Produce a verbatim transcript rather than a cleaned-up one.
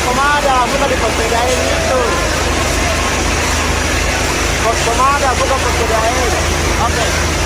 Tomada, bukan di Pos Medaeng itu. Pos Tomada, bukan Pos Medaeng. Oke.